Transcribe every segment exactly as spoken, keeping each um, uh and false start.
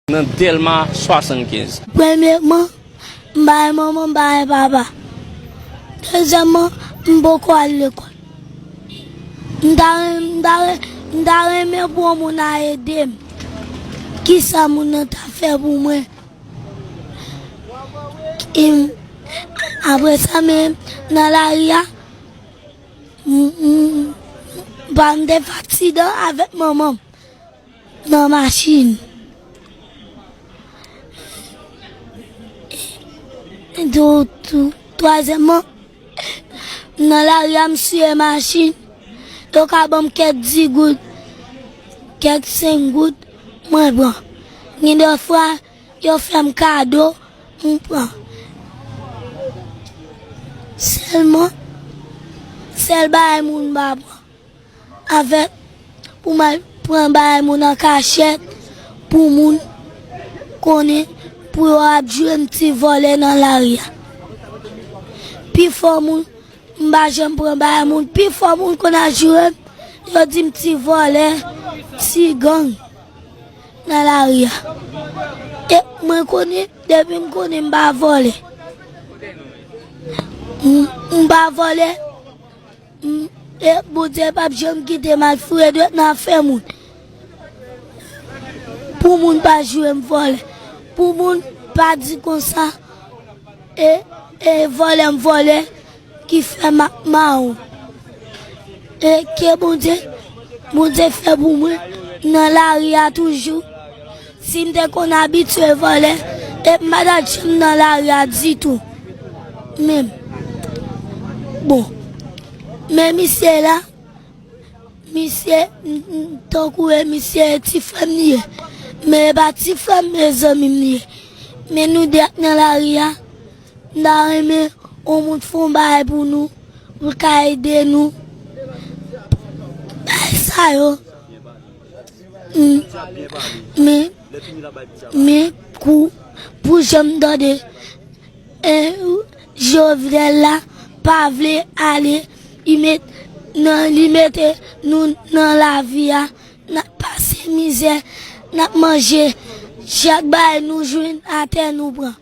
nan Dèlma swasannkenz. Premyèman, m pa gen manman, m pa gen papa. Dezyèmman, m poko al lekòl. M ta ren- m ta ren- m ta renmen pou yon moun a ede m. Kisa moun nan ta fè pou mwen? E m- Apre sa, men nan lari a, m- m- m- pa m te fè aksidan avèk manman m nan machin. Tou- tou- Twazyèmman, nan lari a, m siye machin. Yo ka ban m kèk dis goud, kèk senk goud, mwen pran. Gen de fwa, yo fè m kado, m pran. Sèlman, sèl bagay moun pa pran. Avèk pou m al pran bagay moun an kachèt, pou moun konnen, pou yo ap jwe m ti vòlè nan lari a. Pifò moun, m pa janm pran bagay moun. Pifò moun konn ap jwe m, yo di m ti vòlè, ti gang nan lari a. E mwen konnen, depi m konnen m pa vòlè. M- M pa vòlè. M- E Bondye p ap janm kite m al foure dwèt nan afè moun. Pou moun pa joure m vòlè. Pou moun pa di konsa, e, e vòlè m vòlè ki fè m ap mawon. E ke Bondye, Bondye fè pou mwen nan lari a toujou. Si m te konn abitye vòlè, e m pa t ap janm nan lari a ditou. Menm. Bon. Men misye la, misye, m- m- tankou e misye e ti frè m li ye. Men e pa ti frè m, e zanmi m li ye. Men nou de ap nan lari a, m ta renmen yon moun fè yon bagay pou nou, pou l ka ede nou. Bagay sa yo. M- Men, men, kou, pou jan m tande, e, Jovenel la pa vle ale, li met, nan, li mete nou nan lavi a, n ap pase mizè, n ap manje, chak bagay nou jwenn atè nou pran.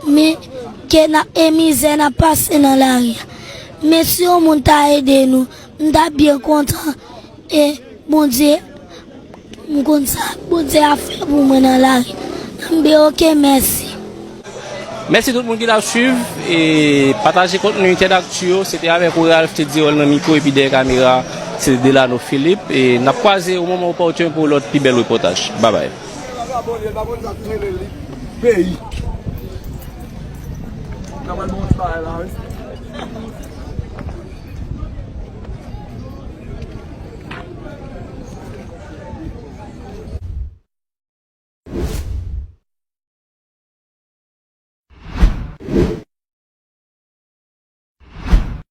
Men, ke n ap e mizè n ap pase nan lari a. Men si yon moun ta ede nou, m ta byen kontan. E Bondye, m konn sa Bondye ap fè pou mwen nan lari. M be oke, mèsi. Mèsi tout moun ki t ap swiv e pataje kontni Tèt Aktu yo. Se te avèk ou Ralph Teddy Roll nan mikwo epi dèyè kamera se te Delano Philippe. E n ap kwaze o moman opòtyen pou lòt pi bèl repòtaj. Babay. Peyi. N ap al bon ti bagay la, wi.